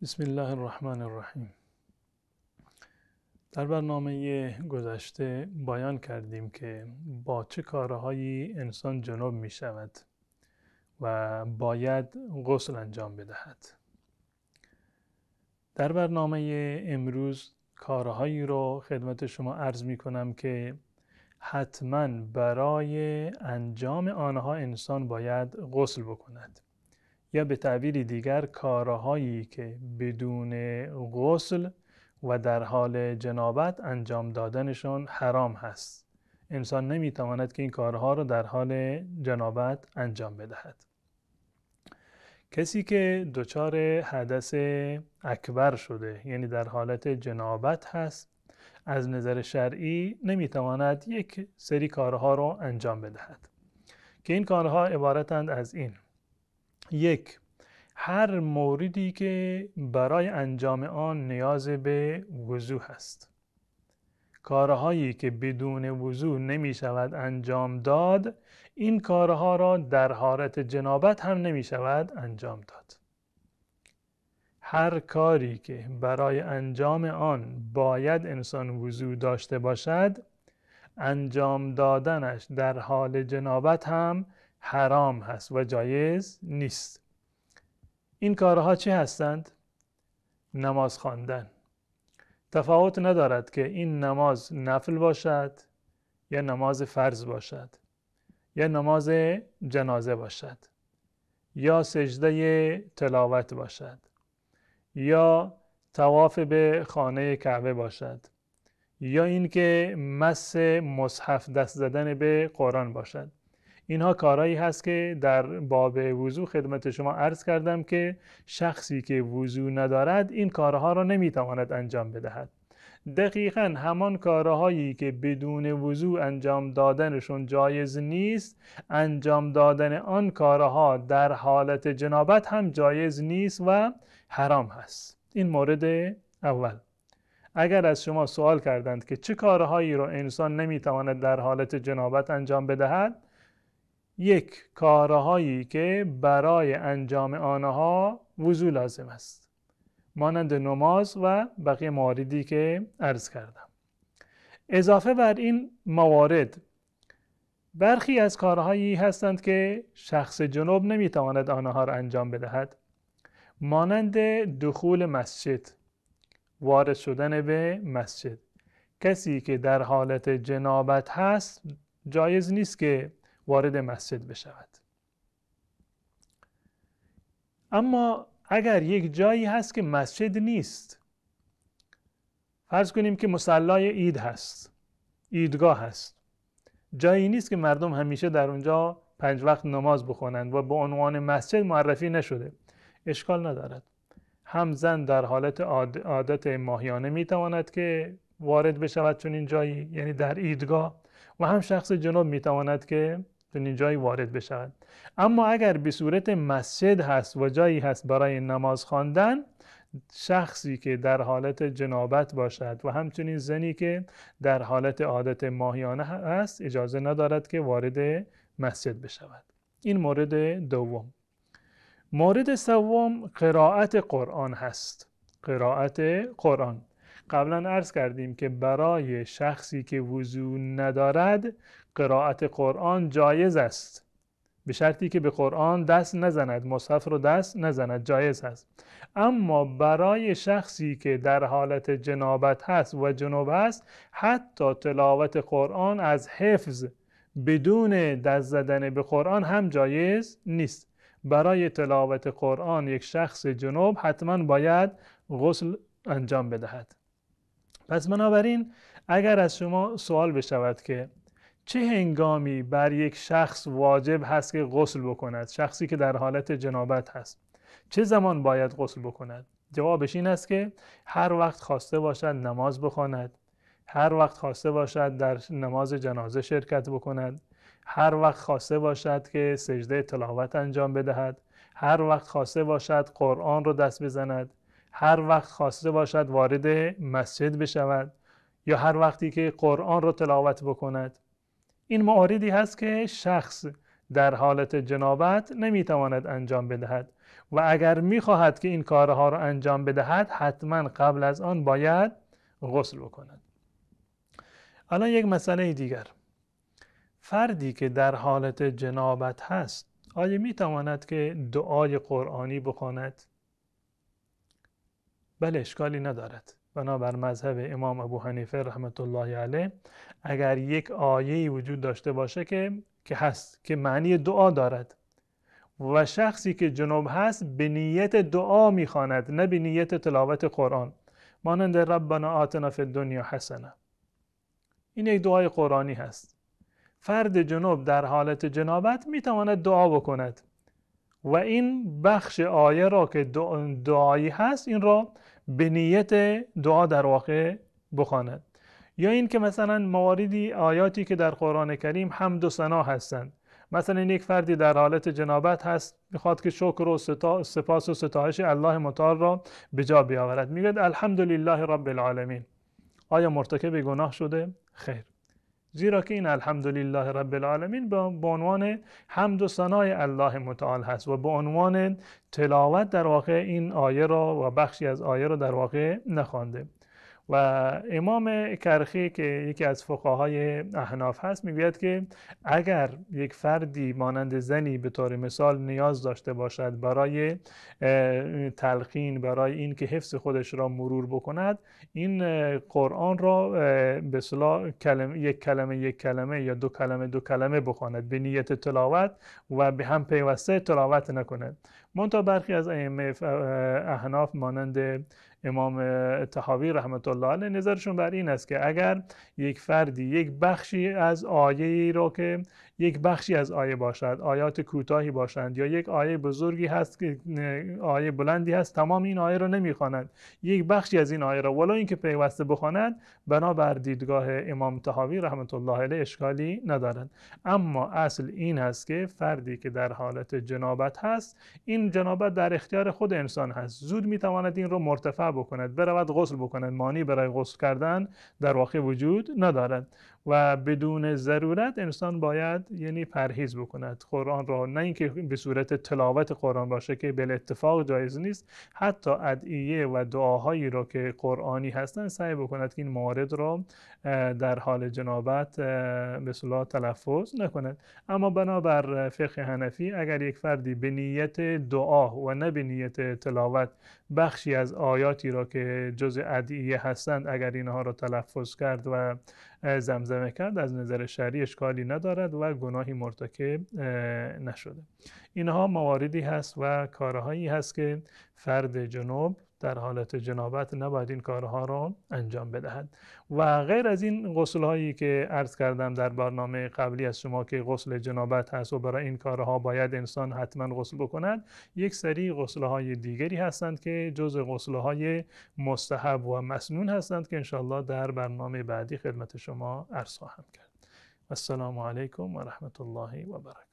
بسم الله الرحمن الرحیم. در برنامه گذشته بیان کردیم که با چه کارهایی انسان جنب می شود و باید غسل انجام بدهد. در برنامه امروز کارهایی رو خدمت شما عرض می کنم که حتما برای انجام آنها انسان باید غسل بکند، یا به تعبیر دیگر کارهایی که بدون غسل و در حال جنابت انجام دادنشون حرام هست. انسان نمیتواند که این کارها رو در حال جنابت انجام بدهد. کسی که دچار حدث اکبر شده، یعنی در حالت جنابت هست، از نظر شرعی نمیتواند یک سری کارها رو انجام بدهد که این کارها عبارتند از این: یک، هر موردی که برای انجام آن نیاز به وضو هست. کارهایی که بدون وضو نمی شود انجام داد، این کارها را در حالت جنابت هم نمی شود انجام داد. هر کاری که برای انجام آن باید انسان وضو داشته باشد، انجام دادنش در حال جنابت هم حرام هست و جایز نیست. این کارها چه هستند؟ نماز خواندن. تفاوت ندارد که این نماز نفل باشد یا نماز فرض باشد یا نماز جنازه باشد یا سجده تلاوت باشد یا طواف به خانه کعبه باشد یا اینکه مس مصحف، دست زدن به قرآن باشد. اینها کارهایی هست که در باب وضو خدمت شما عرض کردم که شخصی که وضو ندارد این کارها را نمیتواند انجام بدهد. دقیقاً همان کارهایی که بدون وضو انجام دادنشون جایز نیست، انجام دادن آن کارها در حالت جنابت هم جایز نیست و حرام هست. این مورد اول. اگر از شما سوال کردند که چه کارهایی را انسان نمیتواند در حالت جنابت انجام بدهد، یک، کارهایی که برای انجام آنها وضو لازم است، مانند نماز و بقیه مواردی که عرض کردم. اضافه بر این موارد، برخی از کارهایی هستند که شخص جنب نمیتواند آنها را انجام بدهد، مانند دخول مسجد، وارد شدن به مسجد. کسی که در حالت جنابت هست جایز نیست که وارد مسجد بشود. اما اگر یک جایی هست که مسجد نیست، فرض کنیم که مصلای عید هست، عیدگاه هست، جایی نیست که مردم همیشه در اونجا 5 وقت نماز بخوانند و به عنوان مسجد معرفی نشده، اشکال ندارد. هم زن در حالت عادت ماهیانه میتواند که وارد بشود چنین جایی، یعنی در عیدگاه، و هم شخص جنب میتواند که چنین جایی وارد بشود. اما اگر به صورت مسجد هست و جایی هست برای نماز خواندن، شخصی که در حالت جنابت باشد و همچنین زنی که در حالت عادت ماهیانه هست اجازه ندارد که وارد مسجد بشود. این مورد دوم. مورد سوم قرائت قرآن هست. قرائت قرآن. قبلا عرض کردیم که برای شخصی که وضو ندارد قرائت قرآن جایز است، به شرطی که به قرآن دست نزند، مصحف رو دست نزند، جایز است. اما برای شخصی که در حالت جنابت هست و جنوب هست، حتی تلاوت قرآن از حفظ بدون دست زدن به قرآن هم جایز نیست. برای تلاوت قرآن یک شخص جنوب حتما باید غسل انجام بدهد. پس بنابراین اگر از شما سوال بشود که چه هنگامی بر یک شخص واجب هست که غسل بکند، شخصی که در حالت جنابت هست چه زمان باید غسل بکند، جوابش این است که هر وقت خواسته باشد نماز بخواند، هر وقت خواسته باشد در نماز جنازه شرکت بکند، هر وقت خواسته باشد که سجده تلاوت انجام بدهد، هر وقت خواسته باشد قرآن رو دست بزند، هر وقت خواسته باشد وارد مسجد بشود، یا هر وقتی که قرآن رو تلاوت بکند. این مواردی هست که شخص در حالت جنابت نمیتواند انجام بدهد و اگر میخواهد که این کارها را انجام بدهد حتما قبل از آن باید غسل بکند. الان یک مسئله دیگر، فردی که در حالت جنابت هست آیا میتواند که دعای قرآنی بخواند؟ بله، اشکالی ندارد. بنابر مذهب امام ابو حنیفه رحمت الله علیه اگر یک آیه‌ای وجود داشته باشه که هست که معنی دعا دارد و شخصی که جنوب هست به نیت دعا میخواند نه به نیت تلاوت قرآن، مانند ربنا آتنا فی الدنیا حسنه، این یک دعای قرآنی هست. فرد جنوب در حالت جنابت میتواند دعا بکند و این بخش آیه را که دعایی هست این را به نیت دعا در واقع بخواند. یا این که مثلا مواردی آیاتی که در قرآن کریم حمد و ثنا هستند، مثلا یک فردی در حالت جنابت هست میخواد که شکر و سپاس و ستایش الله متعال را به جا بیاورد، میگه الحمدلله رب العالمین. آیا مرتکب گناه شده؟ خیر، زیرا که این الحمدلله رب العالمین به عنوان حمد و ثنای الله متعال هست و به عنوان تلاوت در واقع این آیه را و بخشی از آیه را در واقع نخوانده. و امام کرخی که یکی از فقهای احناف هست میگوید که اگر یک فردی مانند زنی به طور مثال نیاز داشته باشد برای تلقین، برای این که حفظ خودش را مرور بکند، این قرآن را به اصطلاح یک کلمه یک کلمه یا دو کلمه دو کلمه بخواند به نیت تلاوت و به هم پیوسته تلاوت نکند. منتها برخی از ائمه احناف مانند امام طحاوی رحمت الله علیه نظرشون بر این است که اگر یک فردی یک بخشی از آیه را که یک بخشی از آیه باشد، آیات کوتاهی باشند یا یک آیه بزرگی هست که آیه بلندی هست، تمام این آیه را نمیخواند، یک بخشی از این آیه را ولو اینکه پیوسته بخواند، بنابر دیدگاه امام طحاوی رحمت الله علیه اشکالی ندارد. اما اصل این هست که فردی که در حالت جنابت هست، این جنابت در اختیار خود انسان هست، زود میتواند این را مرتفع بکند، برود غسل بکند، مانی برای غسل کردن در واقع وجود ندارد و بدون ضرورت انسان باید یعنی پرهیز بکند قرآن را، نه اینکه به صورت تلاوت قرآن باشه که به اتفاق جایز نیست، حتی ادعیه و دعاهایی را که قرآنی هستند سعی بکند که این موارد را در حال جنابت به اصطلاح تلفظ نکند. اما بنابر فقه حنفی اگر یک فردی به نیت دعا و نه به نیت تلاوت بخشی از آیاتی را که جزء ادعیه هستند اگر اینها را تلفظ کرد و زمزمه کرد، از نظر شرعی اشکالی ندارد و گناهی مرتکب نشده. اینها مواردی هست و کارهایی هست که فرد جنوب در حالت جنابت نباید این کارها را انجام بدهد. و غیر از این غسل هایی که عرض کردم در برنامه قبلی از شما که غسل جنابت هست و برای این کارها باید انسان حتما غسل بکند، یک سری غسل های دیگری هستند که جز غسل های مستحب و مسنون هستند که انشاءالله در برنامه بعدی خدمت شما عرض خواهم کرد. السلام علیکم و رحمت الله و برکاته.